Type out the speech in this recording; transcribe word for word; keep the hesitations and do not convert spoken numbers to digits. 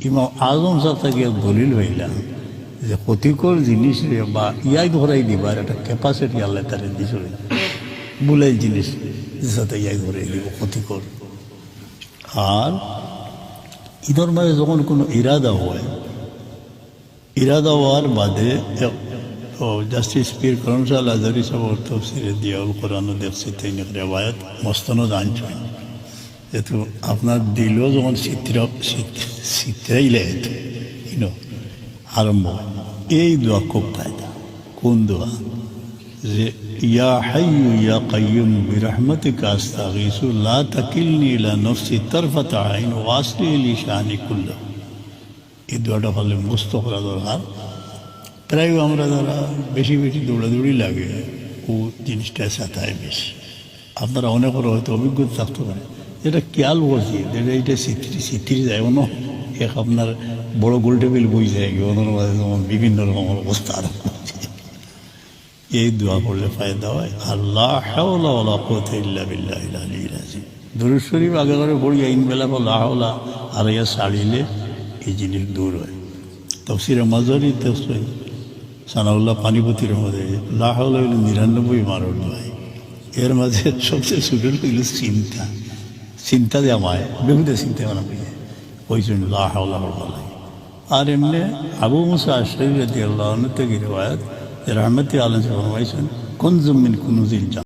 ইমাম আজম সাব থাকি এক দলিল পাইলাম যে ক্ষতিকর জিনিসরে বা ইয়াদ করাই দিবার একটা capacity আল্লায় তারে দিছইন। বুলাই জিনিস যেসাথে ইয়াদ করাই দিব ক্ষতিকর। আর ইনর মাঝে যখন কোনো ইরাদা হয়, ইরাদা হওয়ার বাদে এক, ও, জাস্টিস পীর করম শাহ লাজারি সাবর তফসিরে দিয়াউল কোরআনও দেখছি, তাইন এক রেওয়ায়াত মস্তনদ আনছইন। যেহেতু আপনার দিলও যখন চিত্র, চিত-, চিত্রাইলে, you know, আরম্ভ, এই দোয়া খুব ফায়দা। কোন দোয়া? যে, "ইয়া হাইয়ু ইয়া কাইয়ুম বিরাহমাতিকা আস্তাগীসু লা তাকিলনি ইলা নাফসি তারফাতা আইন ওয়া আসলিহ লি শানি কুল্লাহু।" এই দোয়াটা পারলে মুখস্থ করা দরকার। প্রায় আমরা যারা বেশি বেশি দৌড়াদৌড়ি লাগে, ও জিনিসটা সাতায় বেশি। আপনারা অনেকের হয়তো অভিজ্ঞতা থাকতে পারে, যেটা খেয়াল করছি, যেটা এটা সিত্রি, সিত্রি যায়, অন্য এক আপনার বড় গোল টেবিল বই যায়, অন্যর মাঝে যেমন বিভিন্ন রকমের অবস্থা আরম্ভ হচ্ছে। এই দোয়া পড়লে ফায়দা হয়। আর লা হাওলা ওয়ালা কুওয়াতা ইল্লা বিল্লাহিল আলিয়্যিল আযীম। দুরূদ শরীফ আগে করে পড়ি, ইন বেলা বা লা হাওলা আর ইয়া ছাড়িলে এই জিনিস দূর হয়। তফসিরে মাজারি তফসির সানাউল্লাহ পানিপতির মধ্যে লা হাওলা হইল নিরানব্বই মারর দোয়াই। এর মাঝে সবচেয়ে সুন্দর হইল চিন্তা। চিন্তা যে আমায়, বেহুদা চিন্তা বানা হইলে ওই জন্য লা হাওলা পড়বা লাগে। আর এমনি আবু মুসা আশআরী রাদিয়াল্লাহু আনহু থেকে রিওয়ায়াত যে রহমতে আলম সাব ফরমাইছেন, "কুনজুম মিন কুনুজিল জান্নাহ।"